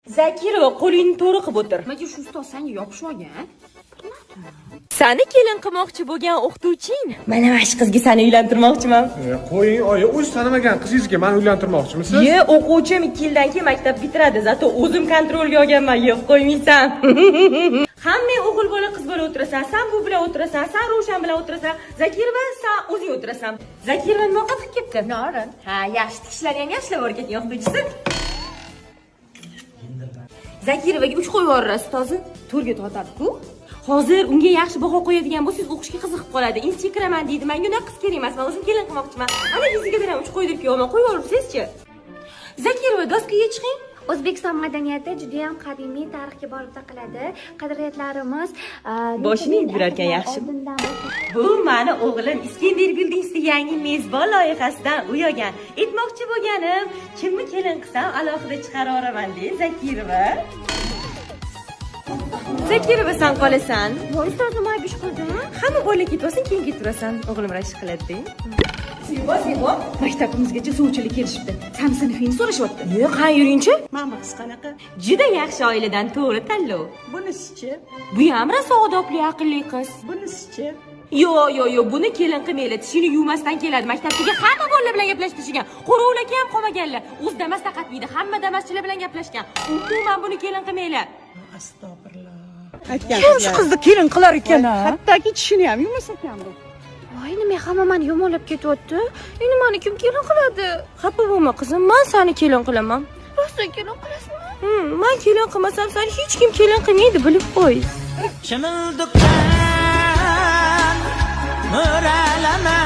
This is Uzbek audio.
Zakirova, qo'lingni to'g'ri qilib o'tir. Nimaga shu ustoz sanga yopishib olgan? Sani kelin qilmoqchi bo'lgan o'qituvching. Mana shu qizga sani uylantirmoqchiman. Qo'ying, oyi, o'zi tanimagan qizingizga mani uylantirmoqchimisiz? Ye, o'quvchim 2 yildan keyin maktab bitiradi. Зато o'zim контроль ga olganman, yeb qo'ymaysan. Hamma o'g'il bola, qiz bola o'tirasan. San bu bilan o'tirasan, san Ravshan bilan o'tirasan. Zakirova, san o'zing o'tirasan. Zakirova nima qilib ketdi? Norin. Ha, yaxshi, tishlari ham yaxshilab o'rgatgan o'qituvchisi. Zakirovaga 3 qo'yib yuborasiz tozi. To'rga tortadi-ku. Hozir unga yaxshi baho qo'yadigan bo'lsangiz, o'qishga qiziqib qoladi. Institutga kiraman deydi. Menga unaqa qiz kerak emas. Men o'zim kelin qilmoqchiman. Ana fizikadan ham 3 qo'ydirib kelyapman. Qo'yib yuboribsizchi. Zakirova, doskaga chiqing. O'zbekiston madaniyati juda ham qadimiy tarixga borib taqaladi. Qadriyatlarimiz Boshini necha ming yuvdirarkan asrlar yaxshi. oldindan. Bu mani o'g'lim Iskender Buildingsda yangi mezbon loyihasidan uy olgan. Aytmoqchi bo'lganim, kimni kelin qilsam alohida chiqarib yuboraman de, Zakirova. Zakirova, san qolasan. Voy, ustozim, ayb ish qildim. Hamma bola ketib olsin, keyin ketaverasan. O'g'lim rashk qiladi. Zebo, Zebo, maktabimizgacha sovchilar kelishibdi. Sani sinfingni so'rashyapti. Yo'q, ha, yuringchi. Mana qiz qanaqa? Juda yaxshi oiladan, to'g'ri tanlov. Bunisichi? Bu ham rosa odobli, aqlli qiz. Bunisichi? Yo'q, yo'q, yo'q, buni kelin qilmanglar. Tishini yuvmasdan keladi. Maktabdagi hamma bolalar bilan gaplashib tashlagan. Qo'rovul aka ham qolmaganlar. O'zi Damas taqatmaydi. Hamma damaschilar bilan gaplashgan. Umuman buni kelin qilmanglar. Astag'firulloh. Kim shu qizni kelin qilar ekan, a? Hattoki tishini ham yuvmas ekan bu. Voy, nima hamma mani yomonlab ketyapti? Endi mani kim kelin qiladi? Xafa bo'lma, qizim, men seni kelin qilaman. Rostdan kelin qilasizmi? Men kelin qilmasam, seni hech kim kelin qilmaydi, bilib qo'y. Chimildiqdan mo'ralama.